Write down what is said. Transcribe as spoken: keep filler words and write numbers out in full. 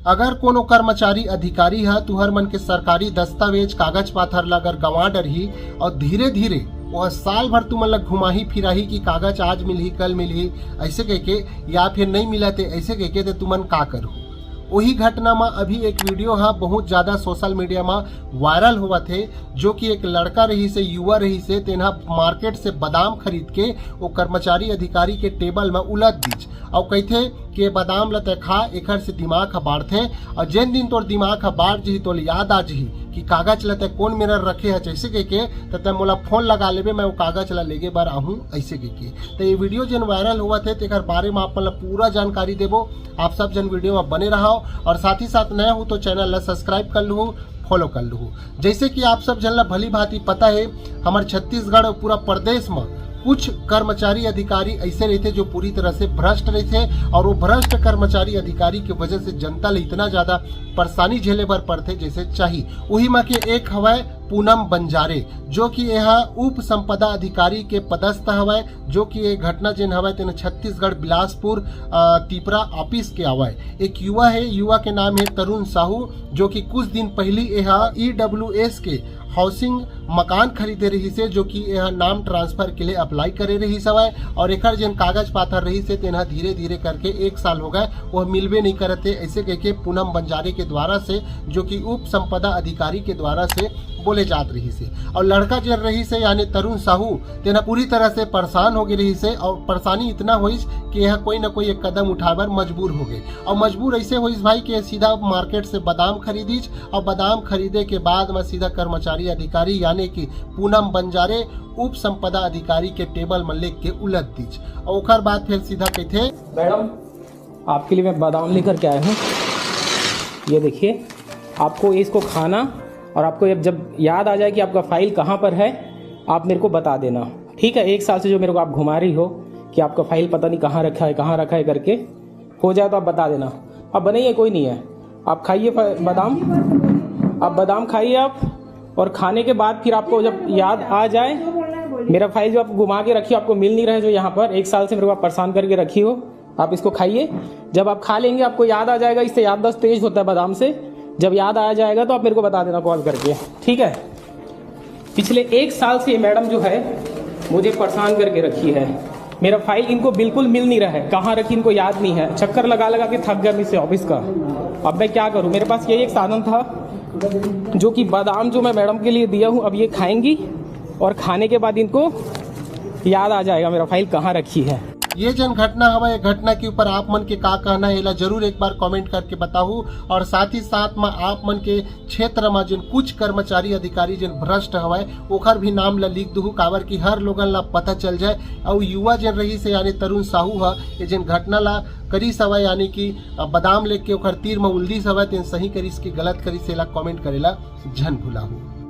अगर कोनो कर्मचारी अधिकारी ह तुहर मन के सरकारी दस्तावेज कागज पाथर ला अगर गंवा डरही और धीरे धीरे वह साल भर तुमन ला घुमाही फिराही कि कागज आज मिलही, कल मिलही, ऐसे कह के, या फिर नहीं मिला ते ऐसे कह के, ते तुमन का करहू? वही घटना में अभी एक वीडियो ह बहुत ज्यादा सोशल मीडिया में वायरल होवत हे, जो कि एक लड़का रहिसे, युवा रहिसे, तेन ह मार्केट से बादाम खरीद के वो कर्मचारी अधिकारी के टेबल में उलद दीच। अउ कहिथे कि ये बादाम ल तै खा, एखर से दिमाग ह बाढ़थे, अउ जेन दिन तोर दिमाग ह बाढ़ जही, तोल याद आ जही कि कागज ल तै कोन मेर रखे हच, ऐसे कहिके, त तै मोला फोन लगा लेबे, मैं वो कागज ल लेगे बर आहूं, ऐसे कहिके। त ये वीडियो जेन वायरल होवत हे, तेकर बारे में आप मन ल पूरा जानकारी देबो। आप सब जन वीडियो में बने रहो और साथ ही साथ नया हो तो चैनल ल सब्सक्राइब कर लूहू, फॉलो कर लूहू। जैसे कि आप सब जन ला भली भांति पता है, हमर छत्तीसगढ़ और पूरा प्रदेश में कुछ कर्मचारी अधिकारी ऐसे रहते जो पूरी तरह से भ्रष्ट रहते और वो भ्रष्ट कर्मचारी अधिकारी की वजह से जनता ले इतना ज्यादा परेशानी झेले बर पड़ते जैसे चाहिए। वही में के एक हवय पूनम बंजारे, जो कि यह उप संपदा अधिकारी के पदस्थ हवय, जो कि ये घटना जेन हवय तेन छत्तीसगढ़ बिलासपुर, अ, तिपरा ऑफिस के हवय। एक युवा है, युवा के नाम है तरुण साहू, जो कि कुछ दिन पहली यह ईडब्ल्यूएस के हाउसिंग मकान खरीदे रहिसे, जो कि यह नाम ट्रांसफर के लिए अप्लाई करे रहिस हवय और एकर जेन कागज पाथर रहिसे तेन ह धीरे धीरे करके एक साल हो गए, वह मिलबे नहीं करत हे, ऐसे कह के पूनम बंजारे के द्वारा से, जो कि उप संपदा अधिकारी के द्वारा से बोले जात रहिसे। और लड़का जेन रहिसे यानी तरुण साहू, तेन ह पूरी तरह से परेशान हो गए रहिसे और परेशानी इतना होइस कि यह कोई ना कोई एक कदम उठाए बर मजबूर हो गए। और मजबूर ऐसे होइस भाई कि सीधा मार्केट से बादाम खरीदीच और बादाम खरीदे के बाद में सीधा कर्मचारी अधिकारी यानी कि पूनम बंजारे उप संपदा अधिकारी के टेबल में लेके उलद दीच। और ओकर बाद फिर सीधा कहते, मैडम, आपके लिए मैं बादाम लेकर के आया हूँ। ये देखिए, आपको इसको खाना और आपको जब, जब याद आ जाए कि आपका फाइल कहाँ पर है, आप मेरे को बता देना, ठीक है? एक साल से जो मेरे को आप घुमा रही हो कि आपका फाइल पता नहीं कहाँ रखा है, कहाँ रखा है करके, हो जाए तो आप बता देना। अब बनाइए, कोई नहीं है, आप खाइए फ-, बादाम, आप बादाम खाइए आप, और खाने के बाद फिर आपको जब याद आ जाए, मेरा फाइल जो आप घुमा के रखी हो, आपको मिल नहीं रहा है, जो यहाँ पर एक साल से मेरे को आप परेशान करके रखी हो, आप इसको खाइए। जब आप खा लेंगे, आपको याद आ जाएगा, इससे याददाश्त तेज होता है बादाम से। जब याद आ जाएगा तो आप मेरे को बता देना कॉल करके, ठीक है? पिछले एक साल से ये मैडम जो है मुझे परेशान करके रखी है। मेरा फाइल इनको बिल्कुल मिल नहीं रहा है, कहाँ रखी इनको याद नहीं है। चक्कर लगा लगा के थक गया मैं इससे ऑफिस का। अब मैं क्या करूँ, मेरे पास यही एक साधन था, जो कि बादाम जो मैं मैडम के लिए दिया हूँ, अब ये खाएंगी और खाने के बाद इनको याद आ जाएगा मेरा फाइल कहाँ रखी है। ये जन घटना हवा, ये घटना के ऊपर आप मन के का कहना है, एला जरूर एक बार कमेंट करके बताहू। और साथ ही साथ में आप मन के क्षेत्र में जिन कुछ कर्मचारी अधिकारी जिन भ्रष्ट हवय, ओकर भी नाम ला लिख दुहू, काबर कि हर लोगन ला पता चल जाए। और युवा जिन रहिस हे, यानी तरुण साहू ह, ये जिन घटना ला करिस हवय, यानी कि बादाम लेके ओकर तीर में उलदिस हवय, तेन सही करिस कि गलत करिस, एला कमेंट करेला झन भुलाहू।